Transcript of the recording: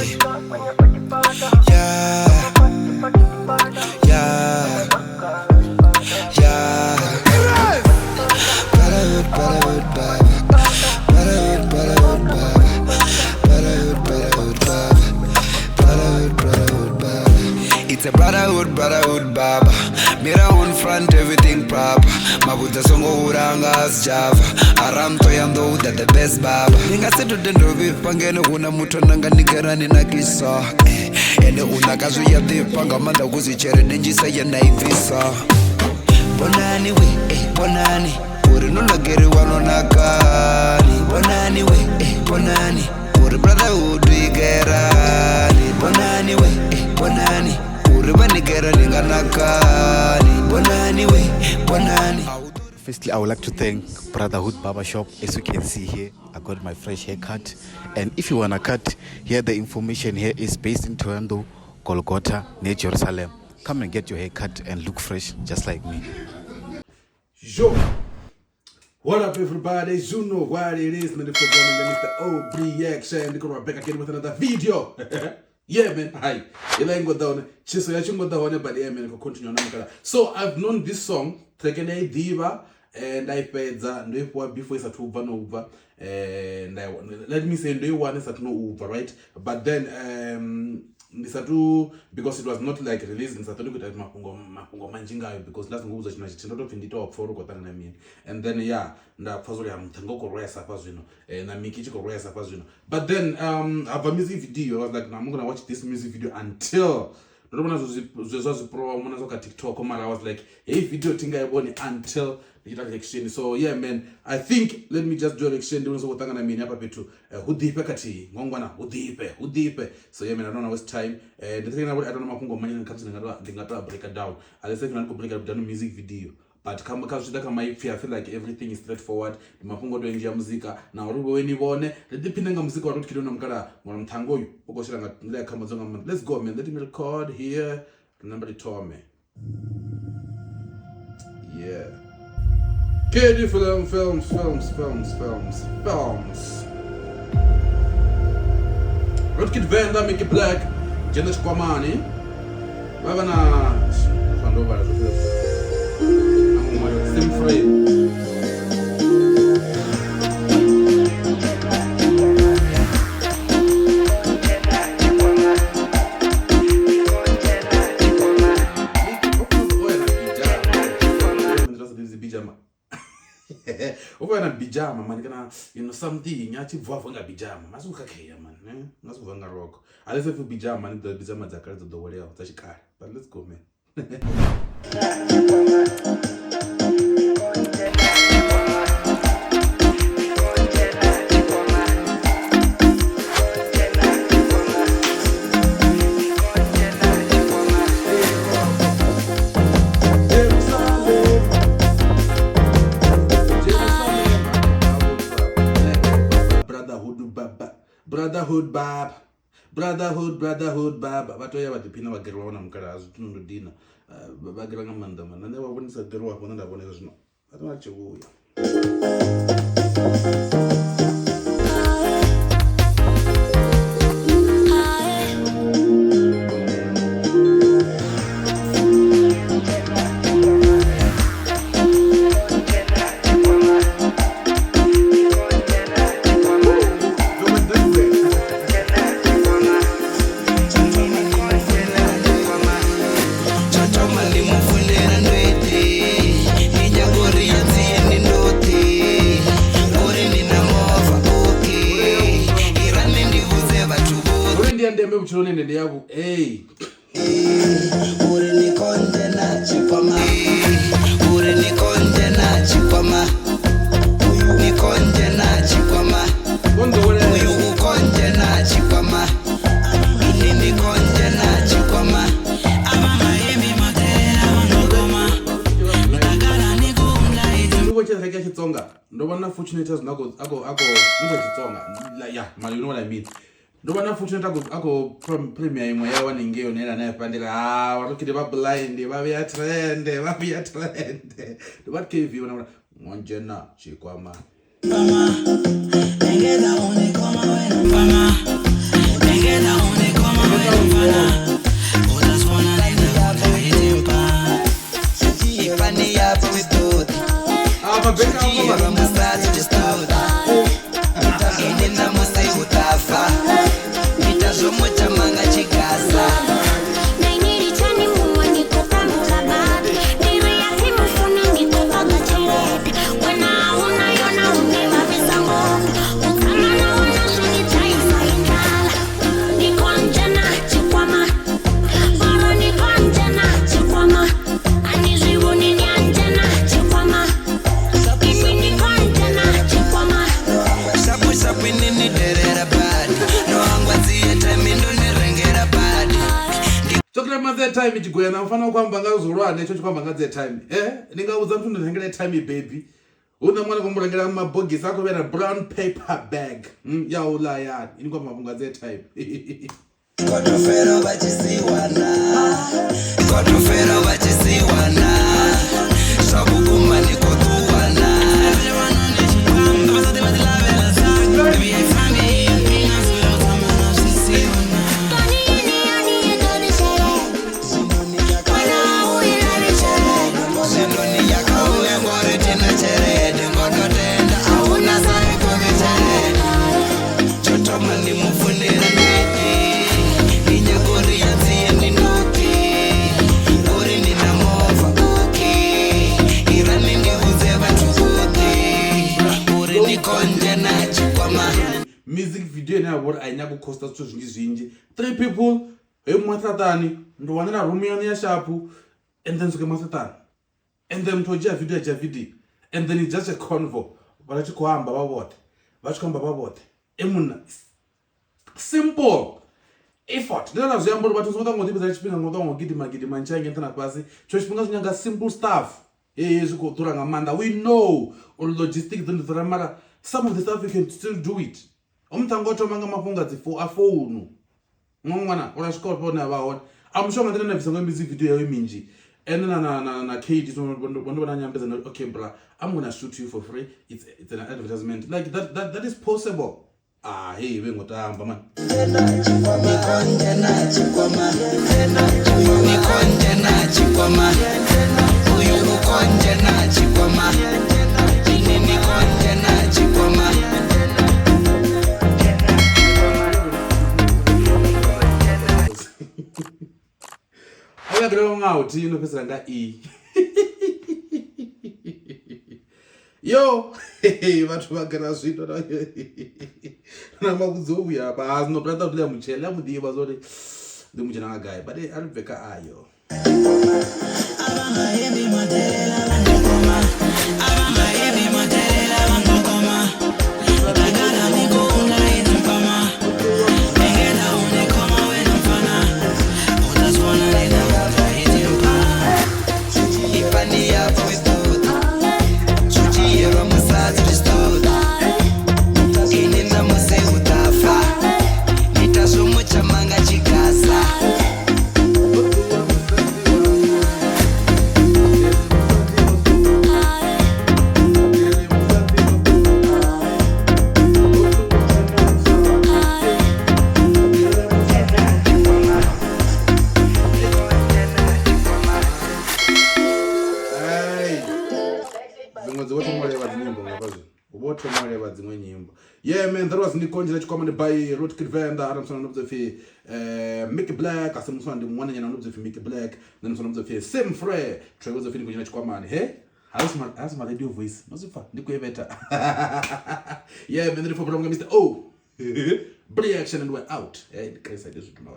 Yeah, yeah, yeah. Brotherhood, brotherhood, baba. Brotherhood, brotherhood, baba. Brotherhood, brotherhood, baba. Brotherhood, brotherhood, baba. It's a brotherhood, brotherhood, baba. Mirror on front, everything proper. Mabudza songo uranga as Java. Aramto yando that the best baba. Ndingasetude ndovipha ngeno huna muthu nanga nigerani na kisa. Ene unaka zwi ya ḓifha nga maanḓa kusi tshelede nzhisa ye nda i bvisa. Bonani we, bonani. Uri no nageriwa no nakani. Bonani we, bonani. Uri brotherhood igerani. Bonani we, bonani. Uri vanigera ninga nakani. Bonani we, bonani. Firstly, I would like to thank Brotherhood Barbershop. As you can see here, I got my fresh haircut. And if you wanna cut, here the information here is based in Thohoyandou, Golgotha, near Jerusalem. Come and get your haircut and look fresh just like me. Yo, what up everybody? You know what it is, man. The program Mr. O Reaction. We're back again with another video. Yeah, man. Hi. Ila down. Chiso ya chingo down, but yeah, man, continue on. So I've known this song, Trekene Diva, and I fedza ndo before isathu ubva no ubva, and I, let me say ndo iwana isathu no ubva, right? But then ndisatu, because it was not like released, ndisatu ndikuita mafhungo manzhi ngayo because ndasingo vhudzwa tshino tshithu ndo to pfhi ndi tou pfha uri u khou ṱangana mini, and then yeah, nda pfha zwori ya muṱhannga u khou rwesa hafha zwino, na Miki tshi khou rwesa hafha zwino. But then habva music video, I was like, I'm gonna watch this music video until ndo vhona zwe zwa zwi promo zwa kha TikTok, mara I was like, hey, video thi nga i vhoni until ndi ita reaction. So yeah, man, I think let me just do a reaction ndi vhone zwo khou ṱangana mini hafha fhethu, hu ḓifhe khathihi ngwangwana, hu ḓifhe, hu ḓifhe. So yeah, man, I don't wanna waste time. Ndi think na uri I don't know mafhungo manzhi khamusi ndi nga to break down unless if ndi khou break down music video, but kha zwi tshi ḓa kha maipfi, I feel like everything is straightforward. Ndi mafhungo to enzhi ya muzika na uri vhowe ni vhone ri ḓiphine nga muzika wa Road Kid na mukala ngori muṱhannga uyu u khou shela nga nḓila ya khambadzo nga maanḓa. Let's go, man. Let me record here. Remember the tome. Yeah, KD Film, films, films, films, films, films. Road Kid Venda, Mickey Black, Dzhena Tshikwamani vha na zwa ndo vhala zwo same frame. U na bijama mani kana you know something a tshi bva nga bijama masi u khakheya man, eh nga si bva nga roko alese fu bijama ni ḓo bijama dza kale dzo ḓoweleaho dza tshikale, but let's go, man. Jerusalem, Jerusalem, brotherhood baba, brotherhood baba, brotherhood, brotherhood baba. Vha toya vha ḓiphina vha geriwa na mukala zwi ndo dina vha gera nga maanḓa man. Nṋe vha vhonisa geriwa hafho nda vhonesa zwino vha vha tshi vhuya. Tshathoma ndi mufunela ndwete ndinyangori yadziye ndi ndoṱhe ngori ndi na movha, okay, irani ndi vhudze vhathu vhoṱhe Uri ndi ya ndeme vhutshiloni ende ndi ya vhu ey uri ni konde na tshikwama, uri ni konde na tshikwama, uyu ni konde na tshikwama, uyu ukonde na tshikwama, ini ni konde na tshikwama. Ndi vho tshi ya Xitsonga ndo vhona Fortunate zwino ako ndi Xitsonga, yeah man, you know what I mean. Ndo vhona Fortunate ako premiere iṅwe ya wane ngei yone ela naye pandela ha wa kide ba blind ba vhuya trend, ba vhuya trend. Ndo vha KV vhona ngonjena tshikwama. Engeza unikhoma wena mfana, engeza. tama dzi airtime tshigwena u fanela u khou amba nga zwihulwane tsho tshi khou amba nga dzi airtime. Ni nga vhudza muthu ndi rengela airtime baby. Hu na ṅwana khou mu rengela mabogisi a khou vhea na brown paper bag ya u ḽa hayani. Ini khou amba mafhungo a dzi airtime. Kotofelo vha tshi siwana Kotofelo vha tshi siwana Zwa vhukuma ni khou ṱuwana Zwino ni ya kha uyo ngori thina tshelede Ngoto tenda ahuna sa ikongi tshelede Tsho thoma ndi mufunela ndidi Ndi nyaga uri ya dzie ndi ndoki Uri ndi na movha okay Irani ndi vhudze vhathu vhoṱhe Uri ndi khonzhe na tshikwama. Music video ine ya vha uri a i nyagi u khosta zwithu zwinzhi zwinzhi. 3 people heyo muṅwe ndi wanela room yanu ya shapu and then swike masaṱani and then muthu o dzhia video a dzhia video and then it's just a convo vha tshi khou amba vha vhoṱhe vha tshi khou amba vha vhoṱhe e munna simple effort. Ndi zwone zwi amba uri vhathu songo ṱwa ngo ḓifhedzela tshifhinga ngo ṱwa ngo gidima gidima ntsha nṱha na fhasi tshiṅwe tshifhinga zwi nyaga simple stuff. Zwi khou ḓura nga maanḓa, we know uri logistics dzo ndi ḓura mara some of the stuff you can still do it. O muṱhannga o thoma nga mafhungo a dzi a founu ṅwana ṅwana uri a swika hafho hune a vha hone a mushonga nḓila na bvisa nga music video yawe minzhi ene na na na na Kate so ndo vha na nyambedzano okay bra I'm gonna shoot you for free, it's an advertisement like that that that is possible. Ah hey vhe ngo tamba man. Nikonje na tshikwama Nikonje na tshikwama Uyu ukonje na tshikwama Ini nikonje na tshikwama Aya gre nga uthi no fhedzisela nga e. Yo vhathu vha gara zwino na mavhudzi o vhuya hafha ha zwino brother uri ḽia mutshela ḽia muḓivha zwa uri ndi mu dzhena nga gai but a ri bve kha ayo. Ipani yapo iṱoḓa Zwo dzhielwa musadzi zwi si ṱoḓa Ini ṋamusi u ḓa fa Ita zwo mutsha nga tshigasa. Hey. Dziṅwe dzi vho thoma u levha dzi nyimbo nga hafha zwino hu vho thoma u levha dziṅwe nyimbo. Yeah man, that was Nikonje Tshikwama ndi by Root Kid Venda ara musana ndo pfi Mickey Black asi musana ndi ṅwananyana ndo pfi Mickey Black then musana ndo pfi Sim Frey track dzo pfi Nikonje Tshikwamani. He hasi ma radio voice no zwi pfa ndi khou eveta. Yeah man, ndi for Mr. O reaction and we're out. Hey, ndi kaisa ndi zwithu.